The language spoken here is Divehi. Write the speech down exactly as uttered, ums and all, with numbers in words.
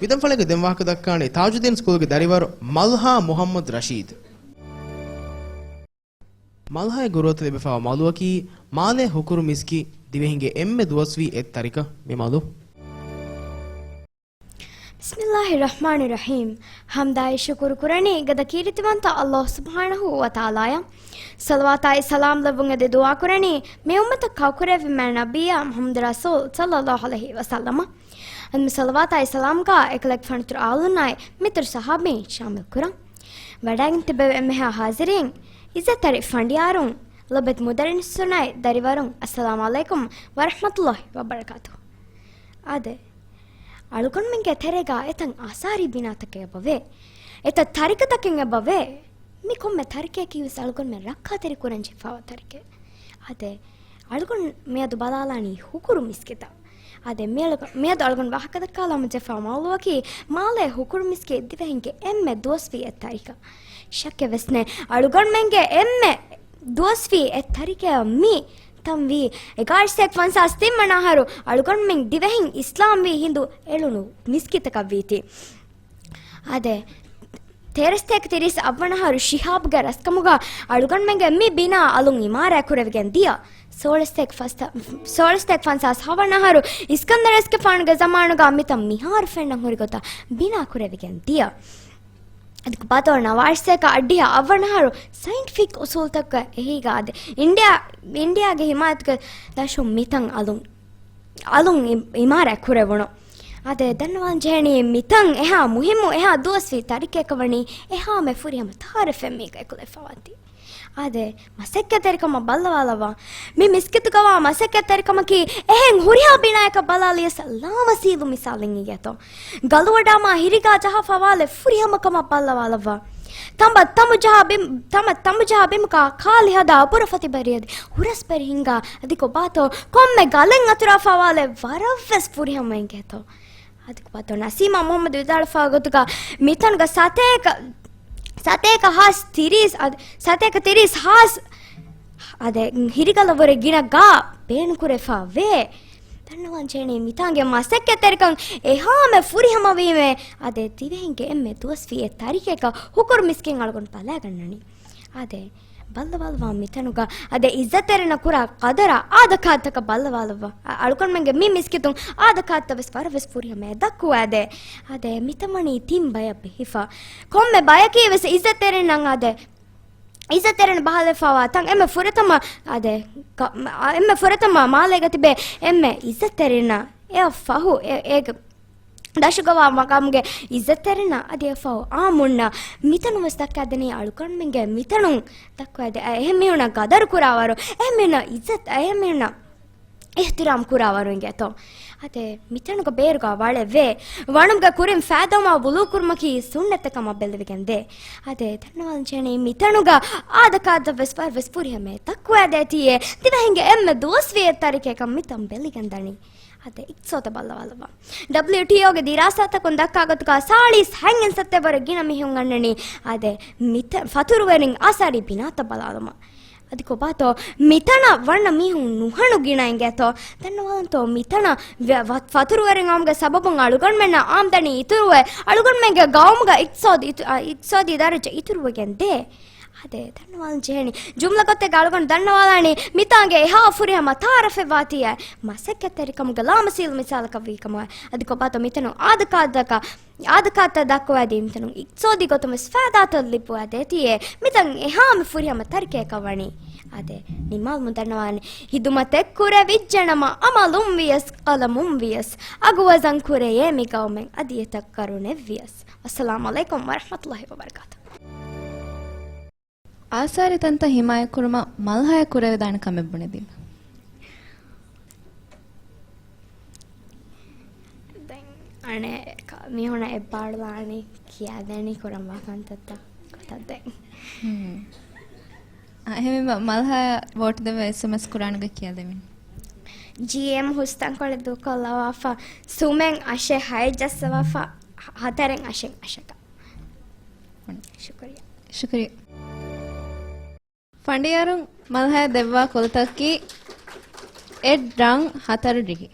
މިދަންފަޅުގަ ދެން ވާހަކަ ދައްކާނީ ތާޖުއްދީން ސްކޫލްގެ ދަރިވަރު މަލްހާ މުހައްމަދު ރަޝީދު. މަލްހާގެ ގުރުއަތަށް ލިބިފައިވާ މައުލޫއަކީ މާލޭ ހުކުރު މިސްކިތް ދިވެހިންގެ އެންމެ ދުވަސްވީ އެއް ތަރިކަ މި މައުލޫ. ބިސްމިއްލާހި ރަޙްމާނި ރަޙީމް. ހަމްދާއި ޝުކުރު ކުރަނީ ގަދަ ކީރިތިވަންތަ އައްލާހު ސުބްޙާނަހޫ ވަތަޢާލާއަށް. ޞަލަވާތާއި ސަލާމް ލެއްވުން އެދި ދުޢާ ކުރަނީ މި އުއްމަތަށް ކައުކުރެއްވި މާތް ނަބިއްޔާ މުޙައްމަދު ރަސޫލް ޞައްލައްލާހު ޢަލައިހި ވަސައްލަމަށް. އަދި މި ޞަލަވާތާއި ސަލާމްގަ އެކަލޭގެފާނު އިތުރު އާލުންނާއި މިތުރު ޞަޙާބީން ޝާމިލް ކުރަން. ވަޑައިގެން ތިބެވި އެންމެހާ ޙާޟިރީން، އިއްޒަތްތެރި ފަނޑިޔާރުން، ލޮބެތި މުދައްރިސުންނާއި ދަރިވަރުން، އައްސަލާމު ޢަލައިކުމް ވަރަޙްމަތުﷲި ވަބަރަކާތުހު. އާދެ، އަޅުގަނޑުމެންގެ ތެރޭގަ އެތައް އާސާރީ ބިނާތަކެއް އެބަވޭ. އެތައް ތަރިކަތަކެއް އެބަވޭ. މި ކޮންމެ ތަރިކައަކީ ވެސް އަޅުގަނޑުމެން ރައްކާތެރި ކުރަން ޖެހިފައިވާ ތަރިކައެއް. އާދެ، އަޅުގަނޑު މިއަދު ބަލާލާނީ ހުކުރު މިސްކިތަށް. އާދެ، މިއަޅު-، މިއަދު އަޅުގަނޑު ވާހަކަ ދައްކާލަމުން ޖެހިފައިވާ މައުލޫއަކީ މާލޭ ހުކުރު މިސްކިތް ދިވެހިންގެ އެންމެ ދުވަސްވީ އެއް ތަރިކަ. ޝައްކެއް ވެސް ނެތް. އަޅުގަނޑުމެންގެ އެންމެ ދުވަސްވީ އެއް ތަރިކައަށް މި ތަންވީ އެގާރަ ސަތޭކަ ފަންސާސް ތިން ވަނަ އަހަރު އަޅުގަނޑުމެން ދިވެހިން އިސްލާމްވީ ހިނދު އެޅުނު މިސްކިތަކަށް ވީތީ. އާދެ، ތޭރަ ސަތޭކަ ތިރީސް އަށް ވަނަ އަހަރު ޝިހާބުގެ ރަސްކަމުގަ އަޅުގަނޑުމެންގެ މި ބިނާ އަލުން އިމާރާތް ކުރެވިގެން ދިޔަ. ސޯޅަ ސަތޭކަ ފަސް-، ސޯޅަ ސަތޭކަ ފަންސާސް ހަ ވަނަ އަހަރު އިސްކަންދަރު އެސްގެފާނުގެ ޒަމާނުގަ މިތަން މިހާރު ފެންނަން ހުރި ގޮތަށް ބިނާ ކުރެވިގެން ދިޔަ. އަދި ބާތޯ ނަވާރަ ސަތޭކަ އަށްޑިހަ އަށް ވަނަ އަހަރު ސައިންޓިފިކް އުސޫލުތަކުގެ އެހީގަ އާދެ، އިންޑިއާ، އިންޑިއާގެ ހިމާޔަތުގެ ދަށުން މިތަން އަލުން، އަލުން އި-، އިމާރާތް ކުރެވުނު. އާދެ، ދަންނަވާން ޖެހެނީ މިތަން އެހާ މުހިއްމު، އެހާ ދުވަސްވީ ތަރިކައަކަށް ވަނީ އެހާމެ ފުރިހަމަ ތައާރަފެއް މީގަ އެކުލެވިފަވާތީ. އާދެ، މަސައްކަތްތެރިކަމަށް ބައްލަވާލައްވާ. މި މިސްކިތުގަވާ މަސައްކަތްތެރިކަމަކީ އެހެން ހުރިހާ ބިނާއަކަށް ބަލާލިޔަސް ލާމަސީލު މިސާލެއް އިނގޭތޯ. ގަލުވަޑާމާ ހިރިގާ ޖަހާ ފަވާލެއް ފުރިހަމަކަމަށް ބައްލަވާލައްވާ. ތަނބަ ތަމުޖަހާ ބިމް-، ތަމަ ތަމުޖަހާ ބިމުގަ ކާލި ހަދާ އަބުރަ ފަތިބަރިއަދި ހުރަސްބެރި ހިންގާ އަދި ކޮބާތޯ ކޮންމެ ގަލެއް އަތުރާ ފަވާލެއް ވަރަށްވެސް ފުރިހަމަ އިނގޭތޯ. އަދި ކޮބާތޯ ނަސީމާ މުހައްމަދު ވިދާޅުވާ ގޮތުގަ މިތަނުގަ ސަތޭކަ، ސަތޭކަ ހާސް ތިރީސް، އަދި ސަތޭކަ ތިރީސް ހާސް އާދެ، ހިރިގަލަށްވުރެ ގިނަ ގާ ބޭނުންކުރެވިފަ ވޭ. ދަންނަވާން ޖެހެނީ މިތާނގެ މަސައްކަތްތެރިކަން އެހާމެ ފުރިހަމަވީމޭ. އާދެ، ދިވެހިންގެ އެންމެ ދުވަސްވީ އެއް ތަރިކައަކަށް ހުކުރު މިސްކިތް އަޅުގަނޑު ބަލާގަންނަނީ. އާދެ، ބައްލަވާލައްވާ މިތަނުގަ އާދެ، އިއްޒަތްތެރިންނަށް ކުރާ ޤަދަރާ އާދަކާތަކަށް ބައްލަވާލައްވާ. އަ-، އަޅުގަނޑުމެންގެ މި މިސްކިތުން އާދަކާތައް ވެސް ވަރަށް ވެސް ފުރިހަމައަށް ދައްކުވާދޭ. އާދެ، މިތަން ވަނީ ތިން ބަޔަށް ބެހިފަ. ކޮންމެ ބަޔަކީ ވެސް އިއްޒަތްތެރިންނަށް އާދެ، އިއްޒަތްތެރިން ބަހަލަފަވާ ތަން އެންމެ ފުރަތަމަ، އާދެ، ކަ-، އެންމެ ފުރަތަމަ މާލޭގަ ތިބޭ އެންމެ އިއްޒަތްތެރިންނަށް އެއަށް ފަހު އެ-، އޭގެ ދަށުގަވާ މަގާމުގެ އިއްޒަތްތެރިންނަށް އަދި އެއަށް ފަހު އާއްމުންނަށް މިތަނުން ވެސް ދައްކާދެނީ އަޅުގަނޑުމެންގެ މިތަނުން ދައްކުވާދޭ. އެހެން މީހުންނަށް ގަދަރު ކުރާވަރު، އެހެން މީހުންނަށް އިއްޒަތް، އެހެން މީހުންނަށް އިޙްތިރާމް ކުރާވަރު އިނގޭތޯ. އާދެ، މިތަނުގަ ބޭރުގަ ވަޅެއް ވޭ. ވަނުމުގެ ކުރިން ފައިދަވުމާ ވުޟޫ ކުރުމަކީ ސުންނަތެއް ކަމަށް ބެއްލެވިގެން ދޭ. އާދެ، ދަންނަވާލަން ޖެހެނީ މިތަނުގަ އާދަކާތައް ވެސް ވަރަށް ވެސް ފުރިހަމައަށް ދައްކުވާދޭތީއޭ. ދިވެހިންގެ އެންމެ ދުވަސްވީ އެއް ތަރިކައަކަށް މިތަން ބެއްލިގެން ދަނީ. އާދެ، އިޤްތިޞާދަށް ބައްލަވާލައްވާ. ޑަބްލިއުޓީއޯގެ ދިރާސާތަކުން ދައްކާ ގޮތުގަ ސާޅީސް ހަތް އިން ސައްތަ ވަރަށް ގިނަ މީހުން އަންނަނީ. އާދެ، މިތަ-، ފަތުރުވެރިން އާސާރީ ބިނާތައް ބަލާލުމަށް. އަދި ކޮބާތޯ މިތަނަށް ވަންނަ މީހުން ނުހަނު ގިނަ އިނގޭތޯ؟ ދަންނަވާލަންތޯ މިތަނަށް ވެ-، ވަ-، ފަތުރުވެރިން އައުމުގެ ސަބަބުން އަޅުގަނޑުމެންނަށް އާމްދަނީ އިތުރުވެ، އަޅުގަނޑުމެންގެ ގައުމުގަ އިޤްތިޞާދު އިތު-، އަ، އިޤްތިޞާދީ ދަރަޖަ އިތުރުވެގެން ދޭ. އާދެ، ދަންނަވާލަން ޖެހެނީ. ޖުމްލަ ގޮތެއްގަ އަޅުގަނޑު ދަންނަވާލާނީ މިތާނގެ އެހާ ފުރިހަމަ ތައާރަފެއް ވާތީއޭ. މަސައްކަތްތެރިކަމުގެ ލާމަސީލު މިސާލަކަށް ވީ ކަމަށް. އަދި ކޮބާތޯ މިތަނުން އާދަކާތަކަށް އާދަކާތައް ދައްކަވާދީ މިތަނުން އިޤްތިޞާދީ ގޮތުން ވެސް ފައިދާތައް ލިބުވާދޭތީއޭ. މިތަން އެހާމެ ފުރިހަމަ ތަރިކައަކަށް ވަނީ. އާދެ، ނިންމާލުމުން ދަންނަވާނެ. ހިދުމަތެއް ކުރެވިއްޖެނަމަ، އަމަލުން ވިޔަސް، ޤަލަމުން ވިޔަސް، އަގުވަޒަން ކުރެޔޭ މި ގައުމެއް އަދި އެތައް ކަރުނެއް ވިޔަސް. އައްސަލާމު ޢަލައިކުމް ވަރަޙްމަތުﷲި ވަބަރަކާތުހު. އާސާރީ ތަންތައް ހިމާޔަތްކުރުމަށް މަލްހާއަށް ކުރެވިދާނެ ކަމެއް ބުނެދީމަ. ދެން އަނެއް ކ-، މީހުންނަށް އެއްބާރުލާނީ ކިޔާދޭނީ ކުރަންވާ ކަންތައްތައް ގޮތަށް ދެން. ހުން. އަ، އެހެންވީމަ މަލްހާއަށް ވޯޓް ދެއްވާ އެސްއެމްއެސް ކުރާނުގެ ކިޔާދެމިން. ޖީއެމް ހުސްތަންކޮޅެއް ދޫކޮށްލަވާފަ، ސުމެން އަށެއް ހައެއް ޖައްސަވާފަ، ހަ-، ހަތަރެއް އަށެއް އަށަކަށް. ހުން. ޝުކުރިއްޔާ. ޝުކުރިއްޔާ. ފަނޑިޔާރުން މަލްހާއަށް ދެއްވާ ކޮލުތަކަކީ އެއް ރަން ހަތަރު ޑިގި.